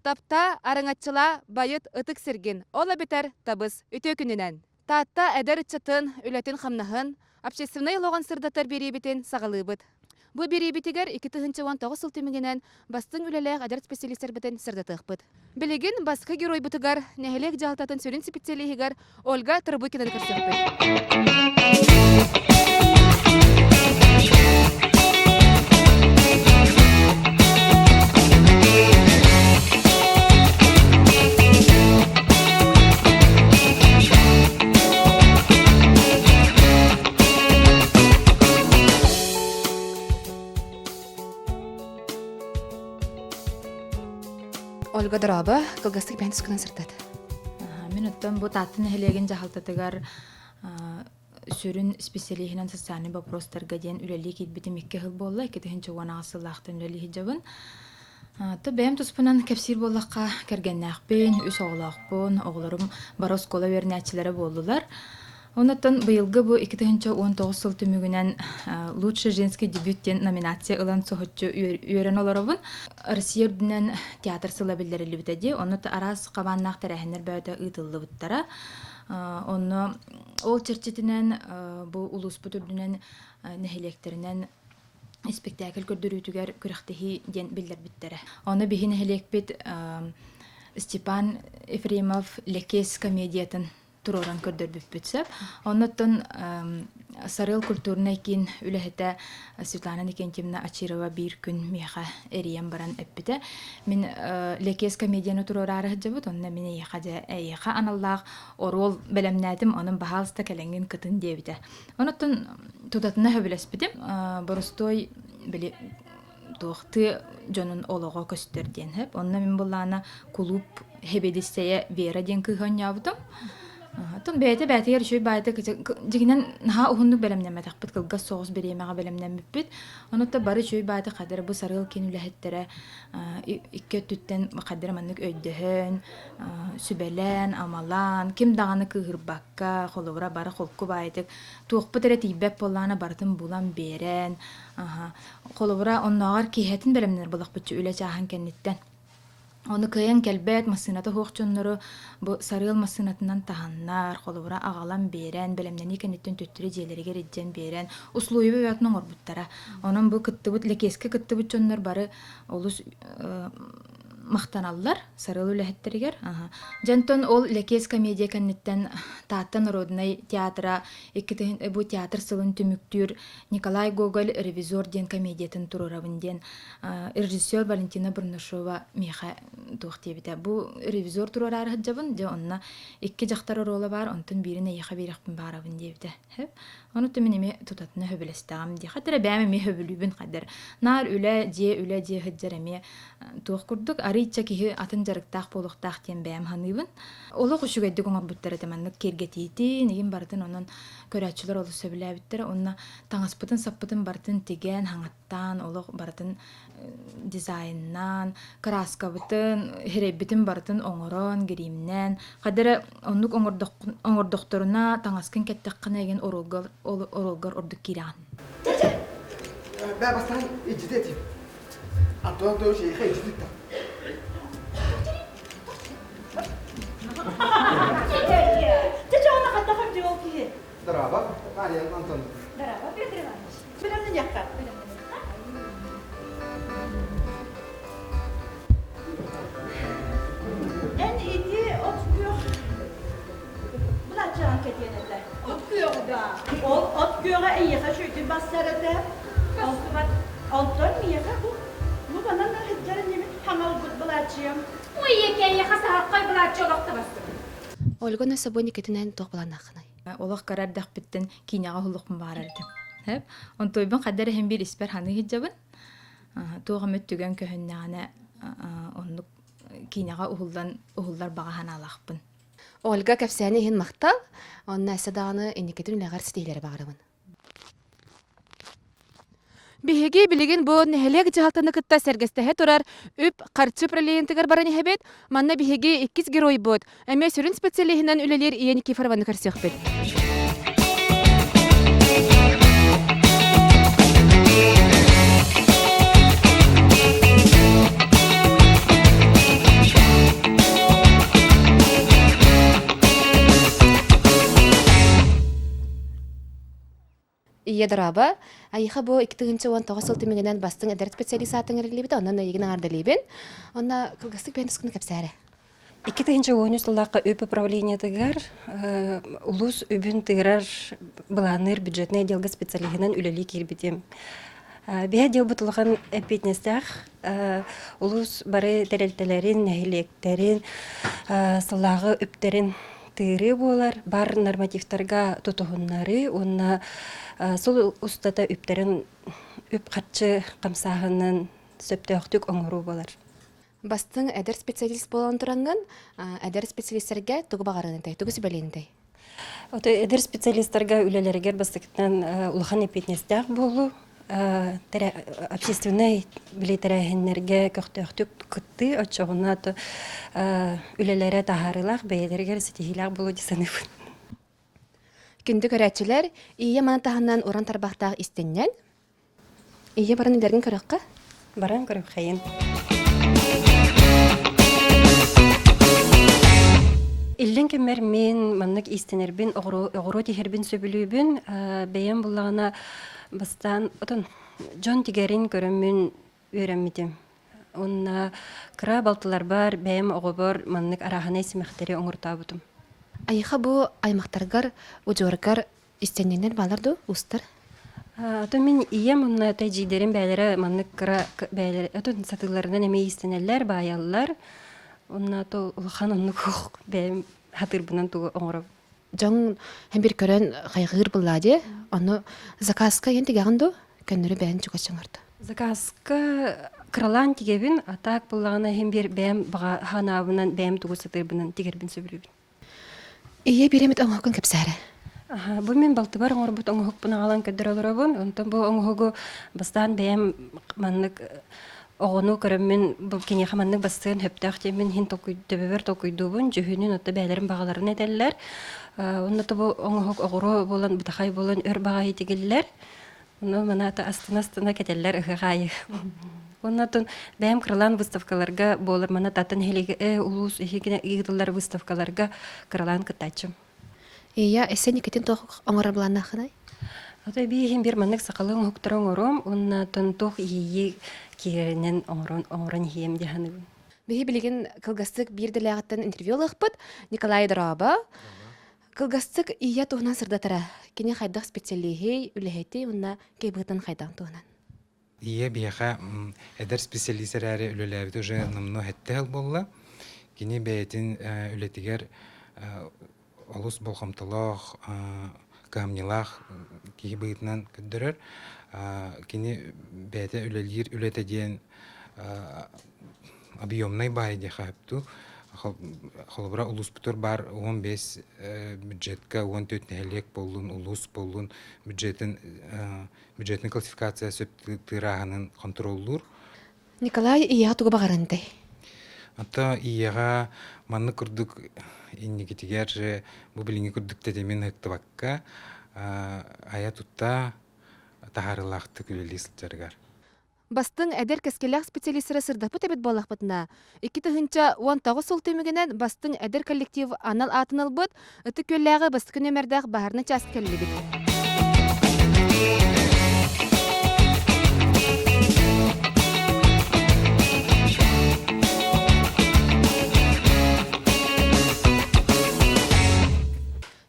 Таптаа, араҥаччылаа, байыт, ытык сиргин, ол эбэтэр табыс, үтүө күнүнэн! Таатта эдэр ыччатын үлэтин-хамнаһын, общественнай олоҕун сырдатар биэриибитин саҕалыыбыт. Бу биэриибитигэр 2019 сыл түмүгүнэн бастыҥ үлэлээх эдэр специалистарбытын сырдатыахпыт. Билигин бастакы геройбутугар, нэһилиэк дьаһалтатын сүрүн специалиһыгар Ольга Трубыкинаны көрсүөхпүт. Ольга дорообо, кылгастык бэйэн тускунан сырдат. Мин оттон бу Таатта нэһилиэгин дьаһалтатыгар сүрүн специалиһинэн социальнай вопростарга диэн үлэлии киирбитим икки сыл буолла, 2018 сыллаахтан үлэлии сылдьабын. То бэйэм туспунан кэпсиир буоллахха, кэргэннээхпин, үс оҕолоохпун, оҕолорум бары оскуола үөрэнээччилэрэ буоллулар. Оннуттан быйылгы бу 2019 сыл түмүгүнэн «Лучший женский дебют» диэн номинация ылан соһуччу үөрэн олоробун. Россия үрдүнэн театр сыла биллэриллибитэ дии. Онно араас хабааннаах тэрээһиннэр бөҕөтө ыытыллыбыттара. Онно ол чэрчитинэн бу улууспут үрдүнэн нэһилиэктэринэн испэктээкил көрдөрүүтүгэр күрэхтэһии диэн биллэрбиттэрэ. Ону биһи нэһилиэкпит Степан Ефремов Лекес комедиятын туруоран көрдөрбүппүт сөп. Оннуттан Сарыал культурнай киин үлэһитэ Светлана Никентьевна Очирова биир күн миэхэ эрийэн баран эппитэ. Мин Лекес комедияны туруораары сылдьабыт, онно мин эйиэхэ дьэ эйиэхэ аналлаах оруол бэлэмнээтим, онон баһаалыста кэлэҥҥин кытын диэбитэ. Онуттан тутатына сөбүлэспитим. Боростуой били туох тыа дьонун олоҕо көстөр диэн сөп. Онно мин былаана кулууп хэбидиссэйэ Вера диэн кыыһы оонньообутум. Оттон бэйэтэ бэйэтигэр үчүгэй баайда дьиҥинэн наһаа уһуннук бэлэмнэммэтэхпит, кылгас соҕус бириэмэҕэ бэлэмнэммиппит. Онуттан бары үчүгэй баайда хадара бу сарыал киин үлэһиттэрэ икки өттүттэн хадара маннык өйдөһөн, сүбэлээн, амалаан, ким даҕаны кыыһырбакка, холобура бары холку баайдык туохпут эрэ тиийбэт буоллаҕына барытын булан биэрэн, Холобура, оннооҕор киэһэтин бэлэмнэнэр буоллахпытчы үлэ чааһын кэнниттэн. Ону кыайан кэлбэт, массыыната суох дьоннору бу сарыал массыынатынан таһаннар, холобура, аҕалан биэрэн, бэлэмнэнии кэнниттэн төттөрү дьиэлэригэр илдьэн биэрэн, услуобуйа бөҕөтүн оҥорбуттара. Онон бу кыттыбыт, Лэкиэскэ кыттыбыт дьоннор бары олус махтаналлар сарыал үлэһиттэригэр. Дьонтон ол Лэкиэс комедия кэнниттэн Таатта народнай театра икки бу театр сылын түмүктүүр Николай Гоголь «Ревизор» диэн комедиятын туруорабын диэн режиссер Валентина Бурнашова миэхэ туох диэбитэ. Бу «Ревизор» туруораары сылдьабын, дьэ онно икки дьахтар оруола баар, онтон биирин эйиэхэ биэрэхпин баарабын диэбитэ. Ону мин эмиэ тутатына сөбүлэстэҕим дии. Хатыр эбээм эмиэ сөбүлүүбүн хадыр. Наар үлэ, дьиэ, үлэ, дьиэ сылдьар эмиэ туох курдук арыйча киһи атын дьарыктаах буолуохтаах диэн бэйэм саныыбын. Олох үчүгэйдик оҥорбуттар этэ маннык киэргэтиитин, игин барытын онон Көрөөччүлэр олус сөбүлээбиттэрэ уонна таҥаспытын-саппытын барытын тигэн, хаҥаттаан, олох барытын дизайннаан, кырааскабытын, сирэйбитин барытын оҥорон, гримнээн, хайда эрэ оннук оҥордохторуна таҥаскын кэттэххинэ игин оруолгар, оруолгар ордук киирэҕин. Бээ бастаан иччитэ этим. Антон Антонович эйиэхэ иччитик Чэ, хаттах үрдүк ол киһи. Дорообо, Мария Антоновна. Дорообо, Петр Иванович. Бэлэмнэниэххэ. Бэлэмнэниэххэ. Эн ити от күөх былааччаҕын кэтиэн этэ. От күөҕү да. Ол от күөҕэ эйиэхэ үчүгэйдик бассар этэ. Онтон онтон миэхэ бу бу манан сылдьар инибит хаҥалбыт былааччыйам. Ой, эйиэхэ саһархай былааччы олох да бассыбыт. Ольга Насобой Никитинэн туох былааннааххыный? Олох кыра эрдэхпиттэн киинэҕэ уһуллукпун баҕарар этим. Сөп. Онтуойбун хайда эрэ иһин биир испэр саныы сылдьабын. Туох эмэ түгэн көһүннэҕинэ оннук киинэҕэ уһуллан уһуллар баҕа санаалаахпын. Ольга кэпсээни иһин махтал. Онно өссө даҕаны инникитин үлэҕэр ситиһиилэри баҕарабын. Биһиги билигин бу нэһилиэк дьаһалтаны кытта сэргэстэһэ турар үп-харчы управлениетыгар баран иһэбит. Манна биһиги иккис геройбут, эмиэ сүрүн специалиһынан үлэлиир Ия Никифорованы көрсүөхпүт. Ийэ дорообо. Айыха бу 2019 сыл түмүгүнэн бастыҥ эдэр специалист аатын эриллибит, онон эйигин аҥардалыыбын. Онно кылгастык бэйэн тускуну кэпсээрэ. 2013 сыллаахха үп управлениетыгар улуус үбүн тыырар былаанныыр бюджетнай отделга специалиһынан үлэлии киирбитим. Биһи отделбыт улахан эппиэтинэстээх улуус бары тэрилтэлэрин, нэһилиэктэрин сыллааҕы үптэрин тыырыы буолар, бар нормативтарга тутуһуннарыы уонна сыл устата үптэрин үп-харчы хамсааһынын сөптөөхтүк оҥоруу буолар. Бастыҥ эдэр специалист буолан тураҥҥын, эдэр специалистэргэ тугу баҕарыан этэй, тугу сүбэлиэн этэй? Ото эдэр специалистарга үлэлэригэр бастакытынан улахан эппиэтинэстээх буолуу, общественнай били тэрээһиннэргэ көхтөөхтүк кыттыы, оччоҕуна үлэлэрэ таһаарыылаах, бэйэлэригэр ситиһиилээх буолуо дии саныыбын. Күндү көрөөччүлэр, Ия маны таһынан уран тарбахтаах истинньэн. Ия баран үлэрин көрөххө. Баран көрөххөйүн. Иллин кэммэр мин маннык иистэнэрбин, оҕуруо тиһэрбин сөбүлүүбүн. Бэйэм буллаҕына бастаан отон дьон тигэрин көрөммүн үөрэммитим. Уонна кыра балтыларбар, бэйэм оҕобор маннык арааһынай симэхтэри оҥортообутум. Айыха бу аймахтаргар, удьуоргар истэнньэннэр баалар дуу, устар? Ото мин ийэм уонна эдьиийдэрим бэйэлэрэ маннык кыра бэйэлэрэ отон сатыылларынан эмиэ иистэнэллэр, баайаллар. Уонна то улахан оннук бэйэм хатыырбынан тугу оҥоробун. Дьон һэн бир көрөн хайҕыыр буллаа дии. Ону заказка ен тигэҕин дуу? Көннөрү бэйэн чугас оҥорду. Заказка кыралаан тигэбин, а так буллаҕына иһин биэр бэйэм баҕа ханаабынан бэйэм тугу сатыырбынан тигэрбин сөбүлүүбүн. Ийэ биир эмит оҥоһуккун кэпсээрэ. Аха, бу мин балтыбар оҥорбут оҥоһукпун аҕалан көрдөрө олоробун. Онтон бу оҥоһугу бастаан бэйэм маннык оҕону көрөммүн бу киниэхэ маннык бастыан сөптөөх диэммин иһин төбөбөр толкуйдуубун, дьүһүнүн отто бэйэлэрин баҕаларын этэллэр. Онно бу оҥоһук оҕуруо буолан, бытахай буолан өр баҕайы тигиллэр. Ону манаата астына-астына кэтэллэр ыһыах аайы. Уонна оттон бэйэм кыралаан выставкаларга буолар мана татын иһилигэ улуус иһигинэ ыытыллар выставкаларга кыралаан кыттааччым. Ия, эссе никитин туох оҥорор былааннааххыный? Ото бииһин бир маннык сахалыы оҥоһуктары оҥоруом уонна оттон туох иһийии киирэринэн оҥорон оҥорон иһиэм дии саныыбын. Биһи билигин кылгастык биир дэлээҕиттэн интервью ылыахпыт. Николай Дорообо. Кылгастык Ия туһунан сырдатара. Кини хайдах специалиһий, үлэһитий уонна кыайбытын хайдах туһунан. Ия биһиэхэ эдэр специалист эрээри үлэлээбит уже номнуо сэттэ сыл буолла. Кини бэйэтин үлэтигэр олус болҕомтолоох, кыһамньылаах киһи быһыытынан көрдөрөр. Кини бэйэтэ үлэлиир үлэтэ диэн объемнай баай диэхэ сөп дуу. Холобура, улууспутугар баар 15 бюджетка 14 нэһилиэк буоллун, улуус буоллун бюджетин бюджетный классификация сөп тыырааһынын хонтуруоллуур. Николай ийэҕэ тугу баҕарынтай? Ото ийэҕэ маннык курдук инникитигэр бу билиҥҥи курдук тэтимин ыһыктыбакка айа тутта таһаарыылаахтык үлэлии сылдьарыгар. Бастыҥ эдэр кэскиллээх специалистара сырдаппыт эбит буоллахпытына, 2019 сыл түмүгүнэн бастыҥ эдэр коллектив анал аатын ылбыт Ытык Күөллээҕи бастакы нүөмэрдээх баһаарынай чаас кэллибит.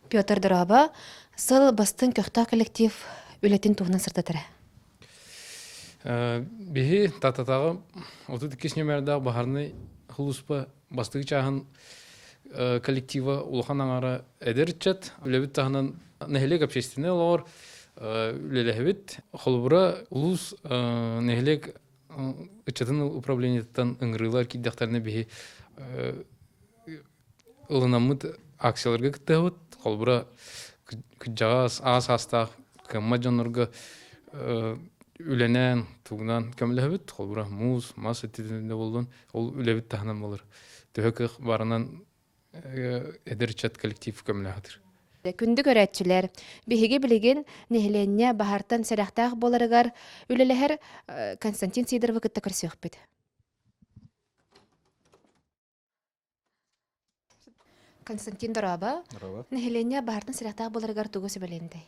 Петр Дороба сыл бастыҥ көхтөөх коллектив үлэтин туһунан сырдатара. Биһи Тататаҕы 32 нүөмэрдээх баһаарынай сулууспа бастакы чааһын коллектива улахан аҥара эдэр ыччат. Үлэбит таһынан нэһилиэк общественнай олоҕор үлэлэһэбит. Холобура, улуус нэһилиэк ыччатын управлениетыттан ыҥырыылар киирдэхтэринэ биһи ылынаммыт акцияларга кыттыһабыт. Холобура, кырдьаҕас, аас саастаах кыаммат дьоннорго үлэнэн, тугунан көмөлөһөбүт. Холобура, муус, мас өттүнэн буоллун, ол үлэбит таһынан буолар. Төһө кыах барынан эдэр ыччат коллектив көмөлөһөтөр. Күндү көрөөччүлэр, биһиги билигин нэһилиэнньэ баһартан сэрэхтээх буоларыгар үлэлэһэр Константин Сидоровы кытта көрсүөхпүт. Константин Дороба. Дороба. Нэһилиэнньэ баһартан сэрэхтээх буоларыгар тугу сүбэлиэнтэй?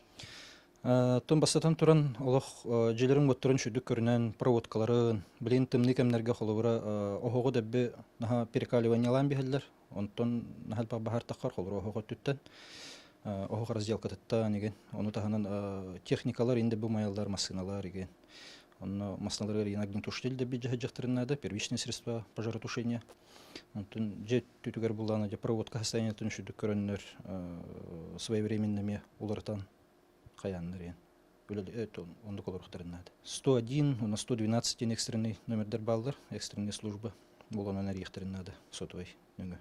Оттон бастатан туран олох дьиэлэрин уоттарын сүрдүк көрүнэн проводкаларын, билигин тымныы кэмнэргэ холобура оһоҕу дэбби наһаа перекаливаниелаан биһэллэр. Онтон наһаа элбэх баһаар таххар холобура оһох өттүттэн оһох разделкатыттан игин. Ону таһынан техникалар инде бу майаллар, массыыналар игин. Онно массыыналарыгар игин огнетушитель дэбби дьаһайдьахтарын наада, первичные средства пожаротушения. Онтон дьиэ өттүтүгэр буллаана дьэ проводка состояниетын сүрдүк көрөннөр своевременно эмиэ уларытан хайааннар иэн оннук олоруохтарын наада. 101 уонна 112 диэн экстренный номердар бааллар, экстренная служба буоланан эрийиэхтэрин наада сотовай нөҥүө.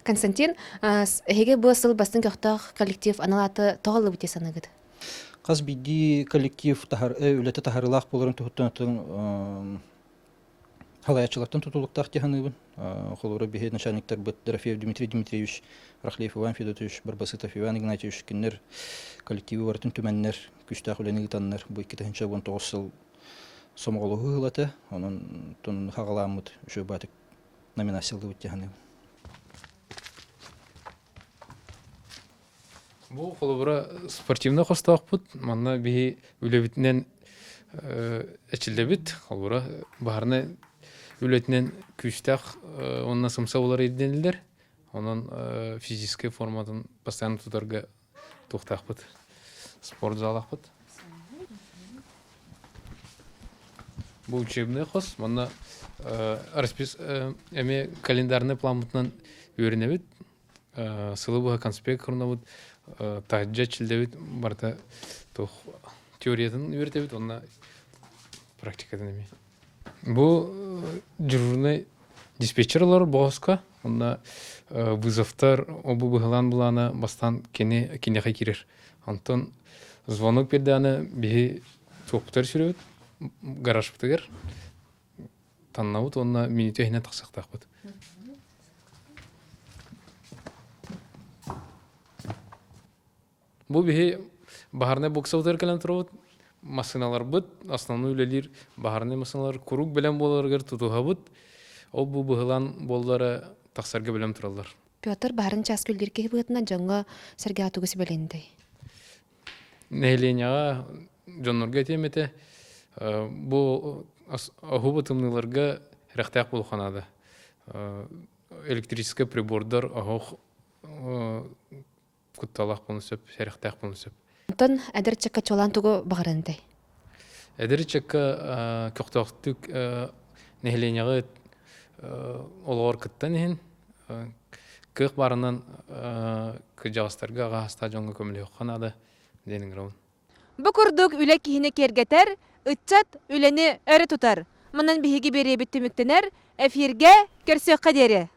Константин, эһиги бу сыл бастыҥ көхтөөх коллектив анал ааты тоҕо ыллыбыт дии саныыгыт? Хас биирдии коллектив таһар, үлэтэ таһарыылаах буоларын туһуттан Халайааччылартан тутулуктаах дии саныыбын. Холобура, биһи начальниктарбыт Дорофеев Дмитрий Дмитриевич, Рахлеев Иван Федотович, Барбасытов Иван Игнатьевич кинилэр коллективы барытын түмэннэр, күүстээх үлэни ыытаннар бу 2019 сыл сомоҕолоһуу ыһылата. Онон хаҕалааммыт үчүгэй баатык номинация ыллыбыт дии саныыбын. Бу холобура спортивнай хостоохпут. Манна биһи үлэбитинэн эчиллэбит. Холобура баһарнай үлэтинэн күүстээх уонна сымса буолар ирдэниллэр. Онон физическэй форматын постоянно тутарга туохтаахпыт. Спорт залаахпыт. Бу учебный хос. Манна распис эмиэ календарный пламмытынан үөрэнэбит. Сылы быһа конспект хрунабыт, таһырдьа чилдэбит барыта туох теориятын үөрэтэбит уонна практикатын эмиэ. Бу дежурный диспетчер олорор боҕоско уонна вызовтар обу быһылаан былаана бастаан кини киниэхэ киирэр. Онтон звонок биэрдэҕинэ биһи туохпутар сүрүбүт гаражпытыгар таннабыт уонна минуту иһинэн тахсыахтаахпыт. Бу биһи баһарнай боксабытыгар кэлэн турабыт. Массыыналарбыт, основной үлэлиир баһарнай массыыналар куруук бэлэм буоларыгар тутуһабыт. Ол бу быһылаан буоллара тахсарга бэлэм тураллар. Петр баһарын час күллүүр киһи быһыытынан дьоҥҥо сэргэҕэ тугу сүбэлиэнтэй? Нэһилиэнньэҕэ дьоннорго этиэм этэ, бу оһубу тымныыларга эрэхтээх буолуохха наада. Электрическэй прибордар оһох кутталаах буолуон сөп, сэрэхтээх буолуон сөп. Онтон эдэр ыччакка чуолаан тугу баҕарыантай? Эдэр ыччакка көхтөөхтүк нэһилиэнньэҕэ олоҕор кыттан иһин кыах баарынан кырдьаҕастарга, аҕа саастаах дьоҥҥо көмөлөһүөххэ наада диэн ыҥырабын. Бу курдук үлэ киһини киэргэтэр, ыччат үлэни өрө тутар. Манан биһиги биэриэбит түмүктэнэр, эфиргэ көрсүөххэ диэри!